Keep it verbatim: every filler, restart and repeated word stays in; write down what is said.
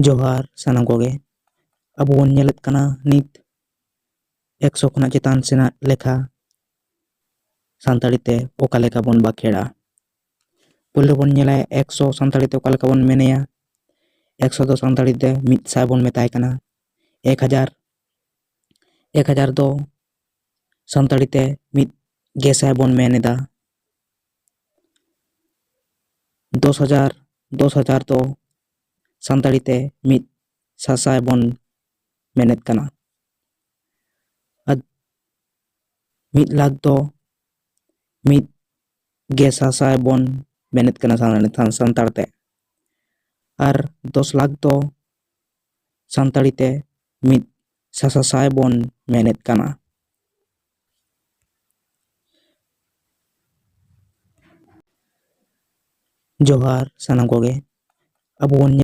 ᱡᱚᱦᱟᱨ ᱥᱟᱱᱟᱢ ᱠᱚᱜᱮ᱾ ᱟᱵᱚ ᱵᱚᱱ ᱧᱮᱞᱮᱫ ᱠᱟᱱᱟ ᱱᱤᱛ ᱮᱠᱥᱚ ᱠᱷᱚᱱᱟᱜ ᱪᱮᱛᱟᱱ ᱥᱮᱱᱟᱜ ᱞᱮᱠᱷᱟ ᱥᱟᱱᱛᱟᱲᱤ ᱛᱮ ᱚᱠᱟ ᱞᱮᱠᱟ ᱵᱚᱱ ᱵᱟᱠᱷᱮᱲᱟ᱾ ᱯᱳᱭᱞᱳ ᱵᱚᱱ ᱧᱮᱞᱟ ᱮᱠᱥᱚ ᱥᱟᱱᱛᱟᱲᱤ ᱛᱮ ᱚᱠᱟ ᱞᱮᱠᱟ ᱵᱚᱱ ᱢᱮᱱᱮᱭᱟ᱾ ᱮᱠᱥᱚ ᱫᱚ ᱥᱟᱱᱛᱟᱲᱤ ᱛᱮ ᱢᱤᱫ ᱥᱟᱭ ᱵᱚᱱ ᱢᱮᱛᱟᱭ ᱠᱟᱱᱟ᱾ ᱮᱠ ᱦᱟᱡᱟᱨ, ᱮᱠ ᱦᱟᱡᱟᱨ ᱫᱚ ᱥᱟᱱᱛᱟᱲᱤ ᱛᱮ ᱢᱤᱫ ᱜᱮᱥᱟᱭ ᱵᱚᱱ ᱢᱮᱱ ᱮᱫᱟ᱾ ᱫᱚᱥ ᱦᱟᱡᱟᱨ, ᱫᱚᱥ ᱦᱟᱡᱟᱨ ᱫᱚ ᱥᱟᱱᱛᱟᱲᱤ ᱛᱮ ᱢᱤᱫ ᱥᱟᱥᱟᱭ ᱵᱚᱱ ᱢᱮᱱᱮᱫ ᱠᱟᱱᱟ᱾ ᱟᱨ ᱢᱤᱫ ᱞᱟᱠᱷ ᱫᱚ ᱢᱤᱫ ᱜᱮ ᱥᱟᱥᱟᱭ ᱵᱚᱱ ᱢᱮᱱᱮᱫ ᱠᱟᱱᱟ ᱥᱟᱱ-, ᱥᱟᱱᱛᱟᱲ ᱛᱮ᱾ ᱟᱨ ᱫᱚᱥ ᱞᱟᱠᱷ ᱫᱚ ᱥᱟᱱᱛᱟᱲᱤ ᱛᱮ ᱢᱤᱫ ᱥᱟᱥᱟᱥᱟᱭ ᱵᱚᱱ ᱢᱮᱱᱮᱫ ᱠᱟᱱᱟ᱾ ᱡᱚᱦᱟᱨ ᱥᱟᱱᱟᱢ ᱠᱚᱜᱮ᱾ ᱟᱵᱚ ᱵᱚᱱ